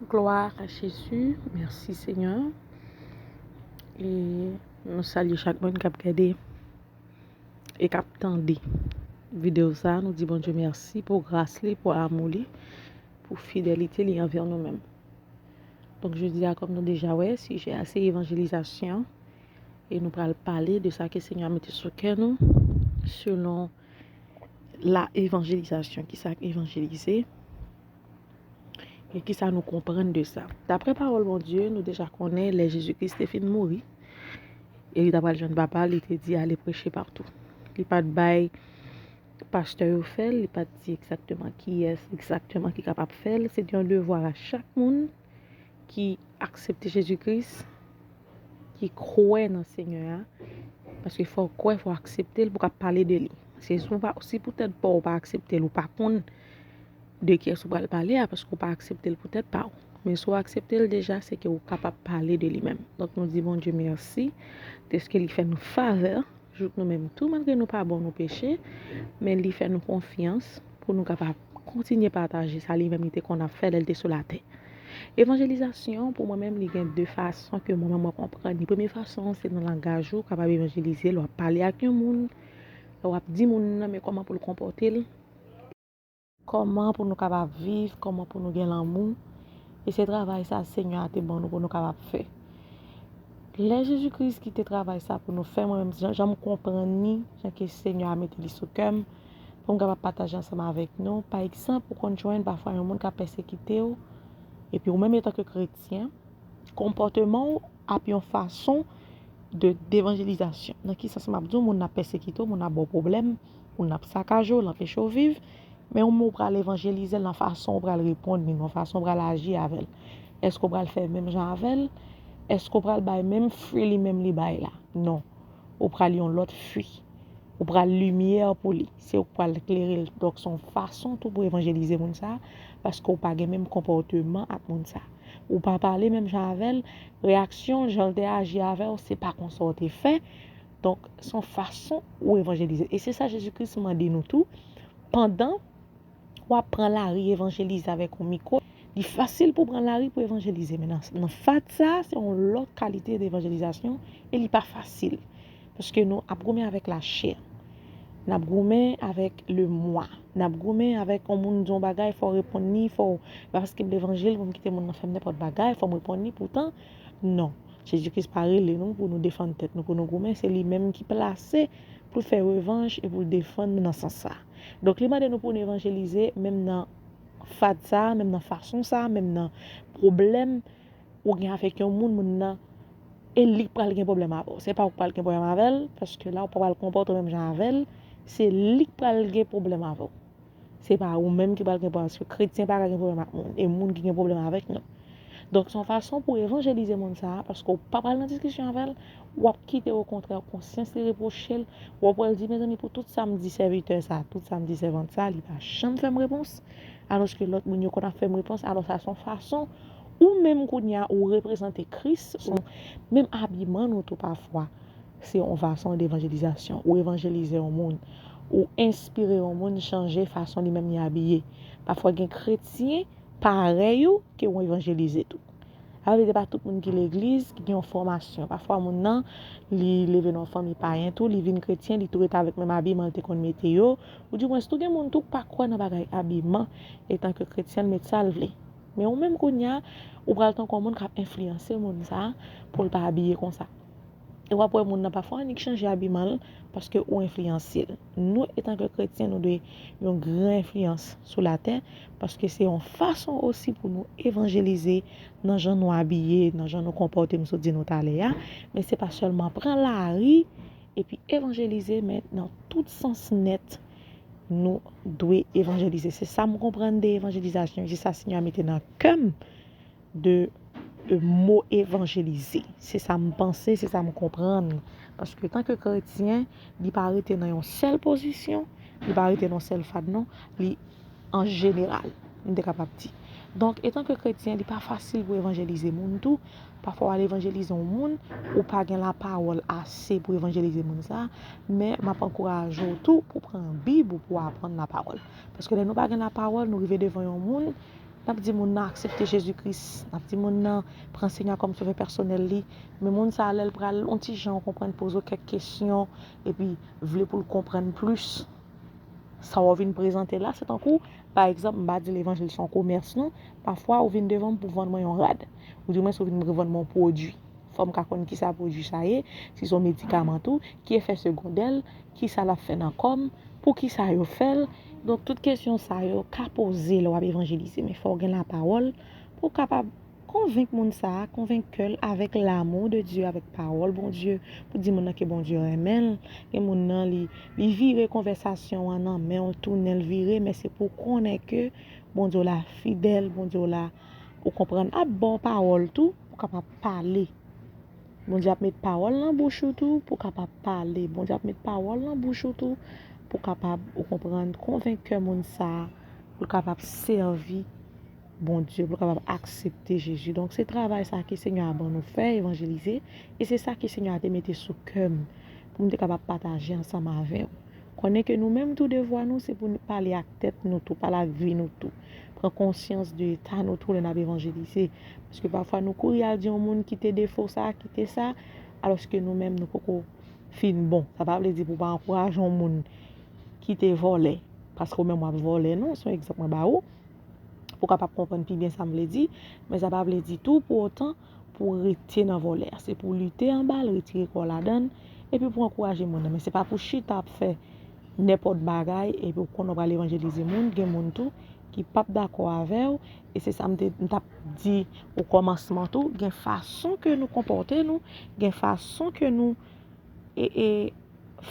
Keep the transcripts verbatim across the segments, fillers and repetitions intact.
Glwa a Jezi, mèsi Senyè. E nou salye chak moun k ap gade e k ap tande videyo sa a. Nou di Bondye mèsi pou gras li, pou amou li, pou fidelite li anvè nou menm. Donk, jodi a, kòm nou deja wè, sijè a se evanjelizasyon. E nou pral pale de sa ke Senyè a mete sou kè nou, selon la evanjelizasyon, kisa k evanjelize, e kisa nou konprann de sa. Daprè pawòl Bondye, nou deja konnen lè Jezi Kris te fin mouri, e li ta pral jwenn Papa, li te di, "Ale preche patou." Li pa t bay pastè yo fè l, li pa t di egzakteman kiyès egzakteman ki kapab fè l. Se te yon devwa a chak moun ki aksepte Jezi Kris, ki kwè nan Senyè a. Paske fò w kwè, fò w aksepte l pou w ka pale de li. Se si w pa, si poutèt pa w, ou pa aksepte l, ou pa konn de kiyès ou pral pale a, paske w pa aksepte l poutèt pa w. Men si w aksepte l deja, se ke ou kapab pale de li menm. Donk, nou di Bondye mèsi, dèske li fè nou favè, jouk nou menm tou, malgre nou pa bon, nou peche, men li fè nou konfyans pou nou kapab kontinye pataje sa li menm li te konn ap fè lè l te sou latè. Evanjelizasyon, pou mwen menm, li gen de fason ke mwen menm mwen konprann li. Premye fason, se nan langaj ou, w kapab evanjelize, lè w ap pale ak yon moun, lè w ap di moun nan, men kòman pou l konpòte l, kòman pou nou kapab viv, kòman pou nou gen lanmou. E se travay sa Senyè a te ban nou pou nou kapab fè. Lè Jezi Kris kite travay sa pou nou fè, mwen menm, jan, jan m konprann li, jan ke Senyè a mete li sou kè m, pou m kapab pataje ansanm avèk nou. Pa egzanp, ou konn jwenn pafwa yon moun k ap pèsekite w, epi ou menm etanke kretyen, konpòteman w ap yon fason de devanjelizasyon. Nan ki sans m ap di w, moun nan ap pèsekite w, moun nan ap ba w pwoblèm, moun nan ap sakaje w, l anpeche w viv, men ou menm ou pral evanjelize l nan fason ou pral reponn li, nan fason ou pral aji avè l. Èske ou pral fè menm jan avè l? Èske ou pral bay menm fwi li menm li bay la? Non. Ou pral yon lòt fwi. Ou pral limyè pou li. Se ou k pral klere l. Donk, se yon fason tou pou evanjelize moun sa a, paske ou pa gen menm konpòteman ak moun sa a. Ou pa pale menm jan avè l, reyaksyon l, jan l te aji avè w, se pa konsa w te fè. Donk, se yon fason ou evanjelize. E se sa Jezi Kris mande nou tou, pandan w ap pran lari evanjelize avèk yon mikwo. Li fasil pou w pran lari pou evanjelize, men nan, nan faz sa a, se yon lòt kalite devanjelizasyon e li pa fasil. Paske nou ap goumen avèk lachè. N ap goumen avèk lemwa. N ap goumen avèk yon moun di yon bagay, fò w reponn li, fò w, pa paske m levanjil pou m kite moun nan fè m nenpòt bagay, fò m reponn li, poutan, non. Jezi Kris pa rele nou pou nou defann tèt nou, pou nou goumen. Se li menm ki plase pou l fè revanj e pou l defann nou nan sans sa a. Donk, li mande nou pou nou evanjelize, menm nan faz sa a, menm nan fason sa a, menm nan pwoblèm ou gen avèk yon moun, moun nan, e li k pral gen pwoblèm avè w. Se pa ou k pral gen pwoblèm avè l, paske la ou pa pral konpòte w menm jan avè l, se li k pral gen pwoblèm avè w. Se pa ou menm ki pral gen pwoblèm, paske kretyen pa ka gen pwoblèm ak moun, e moun ki gen pwoblèm avèk nou. Donk, se yon fason pou evanjelize moun sa a, paske ou pa pral nan diskisyon avè l, w ap kite okontrè konsyans li repwoche l, w ap wè l di, mezanmi, pou tout sa m di sèvitè sa a, tout sa m di sèvant sa a, li pa janm fè m repons, alòske lòt moun yo konn ap fè m repons, alò sa se yon fason, ou menm kounye a, ou reprezante Kris, menm abiman nou tou pafwa, se yon fason devanjelizasyon. Ou evanjelize yon moun, ou enspire yon moun chanje fason li menm li abiye. Pafwa gen kretyen parèy ou ke ou evanjelize tou. Sa vle di pa tout moun ki legliz ki gen yon fòmasyon. Pafwa moun nan, li leve nan yon fanmi payen tou, li vin kretyen, li tou rete avèk menm abiman l te konn mete yo. Ou dimwens tou gen moun tou k pa kwè nan bagay abiman, etanke kretyen l met sa l vle. Men ou menm kounye a, ou pral tankou yon moun k ap enfliyanse moun sa a pou l pa abiye konsa. E w ap wè moun nan pafwa annik chanje abiman l paske ou enfliyanse l. Nou, etanke kretyen, nou dwe yon gran enfliyans sou latè, paske se yon fason osi pou nou evanjelize nan jan nou abiye, nan jan nou konpòte, m sot di nou talè a, men se pa sèlman pran lari epi evanjelize, men nan tout sans nèt, nou dwe evanjelize. Se sa m konprann de evanjelizasyon, se sa Senyè a mete nan kè m de, de mo evanjelize. Se sa m panse, se sa m konprann. Paske tanke kretyen, li pa rete nan yon sèl pozisyon, li pa rete nan yon sèl fad, non, li an jeneral, m te kapab di. Donk, etanke kretyen, li pa fasil pou evanjelize moun tou. Pafwa, w al evanjelize yon moun, ou pa gen lapawòl ase pou evanjelize moun sa a, men m ap ankouraje w tou pou pran Bib ou pou aprann lapawòl. Paske lè nou pa gen lapawòl, nou rive devan yon moun, N ap di moun nan aksepte Jezi Kris. N ap di moun nan pran Senyè a kòm sovè pèsonèl li. Men moun sa a, lè l pral yon ti jan konprann, poze w kèk kesyon, epi vle pou l konprann plis. Sa w vin prezante la, se tankou, pa egzanp, m pa di levanjil se yon komès non. Pafwa, ou vin devan m pou vann mwen yon rad. Ou di mwen si ou vin vann mwen yon pwodui. Fò m ka konn kisa pwodui sa ye, si se yon medikaman tou, ki efè segondè l, kisa l ap fè nan kò m, poukisa yo fè l. Donk, tout kesyon sa yo ka poze lè w ap evanjelize, men fò w gen lapawòl pou w kapab konvenk moun sa a, konvenk kè l avèk l'amour de Dieu, avèk pawòl Bondye, pou di moun nan ke Bondye renmen l. Gen moun nan, li, li vire konvèsasyon an nan men w, tounen l vire, men se pou w konnen ke Bondye w la fidèl, Bondye w la, ou konprann, ap ba w pawòl tou, pou w kapab pale. Bondye ap met pawòl nan bouch ou tou, pou w kapab pale. Bondye ap met pawòl nan bouch ou tou, pou w kapab, ou konprann, konvenk kè moun sa a, pou l kapab sèvi Bondye, pou l kapab aksepte Jezi. Donk, se travay sa a ke Senyè a ban nou fè, evanjelize, e se sa ke Senyè a te mete sou kè m, pou m te kapab pataje ansanm avè w. Konnen ke nou menm tou, devwa nou, se pou nou pale ak tèt nou tou, pale ak vi nou tou. Pran konsyans de eta nou tou lè n ap evanjelize. Paske pafwa nou kouri al di yon moun kite defo sa, kite sa, alòske nou menm nou poko fin bon. Sa pa vle di pou w pa ankouraje yon moun kite vòlè, paske ou menm w ap vòlè non, se yon egzanp mwen ba ou. Pou w kapab konprann pi byen sa m vle di, men sa pa vle di tou pou otan pou w rete nan vòlè a. Se pou w lite anba l, retire kò w ladan l, epi pou w ankouraje moun nan. Men se pa pou w chita ap fè nenpòt bagay, epi w konnen w pral evanjelize moun. Gen moun tou ki p ap dakò avè w, e se sa m te, m t ap di okòmansman tou, gen fason ke nou konpòte nou, gen fason ke nou e, e,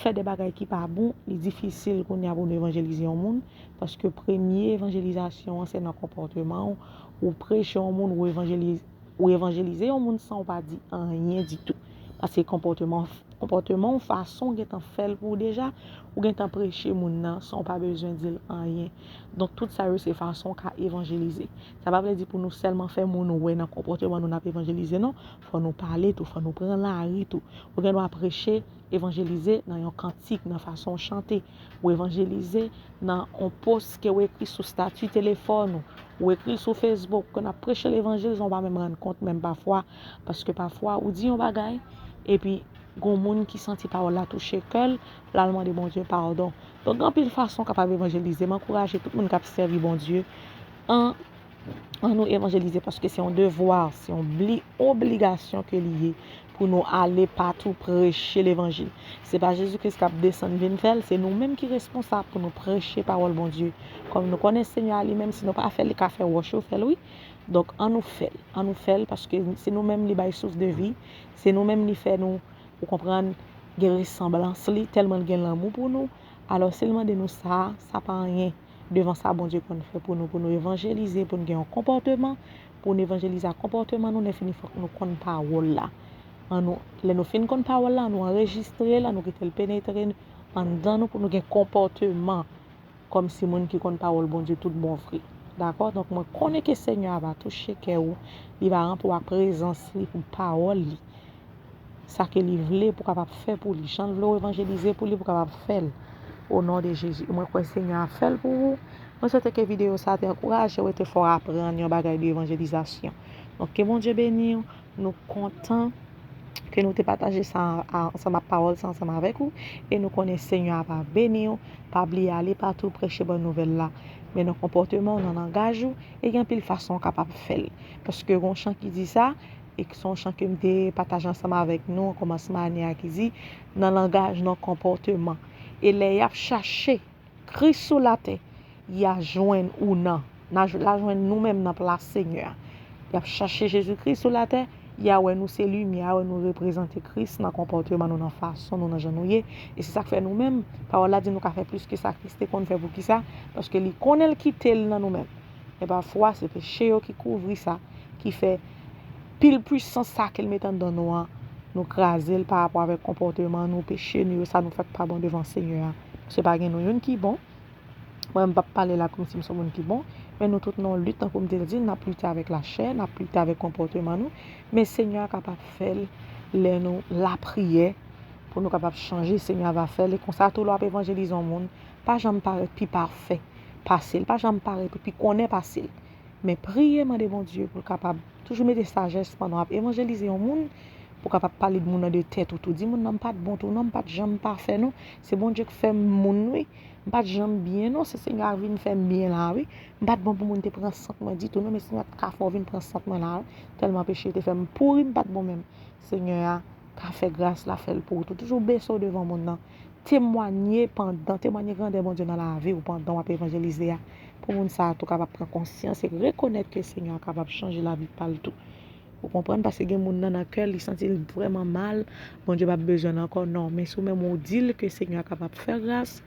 fè de bagay ki pa bon, li difisil kounye a pou nou evanjelize yon moun, paske premye evanjelizasyon an se nan konpòteman w, ou preche yon moun, ou evanjelize, ou evanjelize yon moun san w pa di anyen ditou. Paske konpòteman, konpòteman w, fason w gentan fè l pou w deja, ou gentan preche moun nan san w pa bezwen di l anyen. Donk, tout sa yo se fason w ka evanjelize. Sa pa vle di pou nou sèlman fè moun wè nan konpòteman nou n ap evanjelize, non. Fò nou pale tou, fò nou pran lari tou. Ou gen dwa preche, evanjelize nan yon kantik, nan fason w chante. Ou evanjelize nan yon post ke w ekri sou stati telefòn ou. Ou ekri l sou Facebook, ke n ap preche levanjil san w pa menm rann kont menm pafwa. Paske pafwa, ou di yon bagay, epi gon moun ki santi pawòl la touche kè l, l al mande Bondye padon. Donk, gen anpil fason w kapab evanjelize. M ankouraje tout moun k ap sèvi Bondye an, an nou evanjelize, paske se yon devwa, se yon bli, obligasyon ke li ye pou nou ale patou preche levanjil. Se pa Jezi Kris k ap desann vin fè l, se nou menm ki responsab pou nou preche pawòl Bondye. Kòm nou konnen Senyè a li menm, si nou pa fè l, li ka fè wòch yo fè l, wi. Donk, an nou fè l, an nou fè l, paske se nou menm li bay souf de vi, se nou menm li fè nou, ou konprann, gen resanblans li, tèlman l gen lanmou pou nou. Alò, si l mande nou sa, sa pa anyen devan sa Bondye konn fè pou nou, pou nou evanjelize, pou nou gen yon konpòteman, pou nou evanjelize ak konpòteman nou, lè fini fòk nou konn pawòl la. An nou, lè nou fin konn pawòl la, an nou anrejistre l, an nou kite l penetre anndan nou pou nou gen konpòteman kòmsi moun ki konn pawòl Bondye tout bon vre. Dakò? Donk, mwen konnen ke Senyè a va touche kè ou, li va ranpli w ak prezans li pou pawòl li. Sa ke li vle pou w kapab fè pou li, jan l vle w evanjelize pou li, pou w kapab fè l. O non de Jezi. Mwen kwè Senyè a fè l pou ou. Mwen swete ke videyo sa a te ankouraje w e te fè w aprann yon bagay de evanjelizasyon. Donk, ke Bondye beni w. Nou kontan ke nou te pataje sa a, ansanm ak pawòl sa ansanm avèk ou, e nou konnen Senyè a va beni w. Pa bliye ale patou preche bòn nouvèl la. Men nan konpòteman w, nan langaj ou, e gen anpil fason w kapab fè l. Paske gen yon chan ki di sa, e se yon chan ke m te pataje ansanm avèk nou an kòmansman ane a ki di, nan langaj, nan konpòteman. E lè y ap chache Kris sou latè, y a jwenn ou nan, n a jw-, l a jwenn nou menm nan plas Senyè a. Y ap chache Jezi Kris sou latè, y a wè nou se limyè, y a wè nou reprezante Kris nan konpòteman nou, nan fason nou, nan jan nou ye. E se sa k fè nou menm, pawòl la di nou ka fè plis ke sa Kris te konn fè. Poukisa? Paske li konnen l kite l nan nou menm. E pafwa, se peche yo ki kouvri sa, ki fè pil pwisans sa ke l met anndan nou an, nou kraze l pa rapò avèk konpòteman nou, peche nou yo, sa nou fè k pa bon devan Senyè a. Paske pa gen nou youn ki bon. Mwen, m p ap pale la kòmsi m se yon moun ki bon, men nou tout nan yon lit, tankou m te di, n ap lite avèk lachè, n ap lite avèk konpòteman nou, men Senyè a kapab fè l lè nou lapriyè, pou nou kapab chanje, Senyè a va fè l. E konsa tou, lè w ap evanjelize yon moun, pa janm parèt pi pafè pase l, pa janm parèt ou pi konnen pase l. Men priye, mande Bondye pou l kapab toujou mete sajès pandan w ap evanjelize yon moun, pou w kapab pale moun nan de tèt ou tou. Di moun nan, "M pa t bon tou non, m pa t janm pafè non. Se Bondye k fè m moun wi. M pa t janm byen non, se Senyè a vin fè m byen la wi. M pa t bon pou moun te pran sant mwen ditou non, men Senyè a ka fè w vin pran sant mwen la wi. Tèlman peche te fè m pouri, m pa t bon menm. Senyè a ka fè gras la, fè l pou ou tou." Toujou bese w devan moun nan. Temwanye pandan, temwanye grandè Bondye nan lavi w pandan w ap evanjelize a. Pou moun sa a tou kapab pran konsyans e rekonèt ke Senyè a kapab chanje lavi pa l tou. Ou konprann? Paske gen moun nan, nan kè l, li santi l vrèman mal, Bondye p ap bezwen l ankò, non. Men si w menm ou di l ke Senyè a kapab fè gras,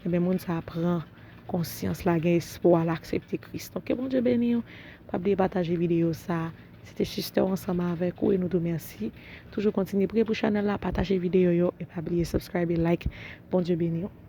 ebyen moun sa a pran konsyans la, gen espwa, l aksepte Kris. Donk, ke Bondye beni w. Pa bliye pataje videyo sa a. Se te Sister w ansanm avèk ou e nou di w mèsi. Toujou kontinye priye pou chanèl la, pataje videyo yo e pa bliye subscribe e like. Bondye beni w.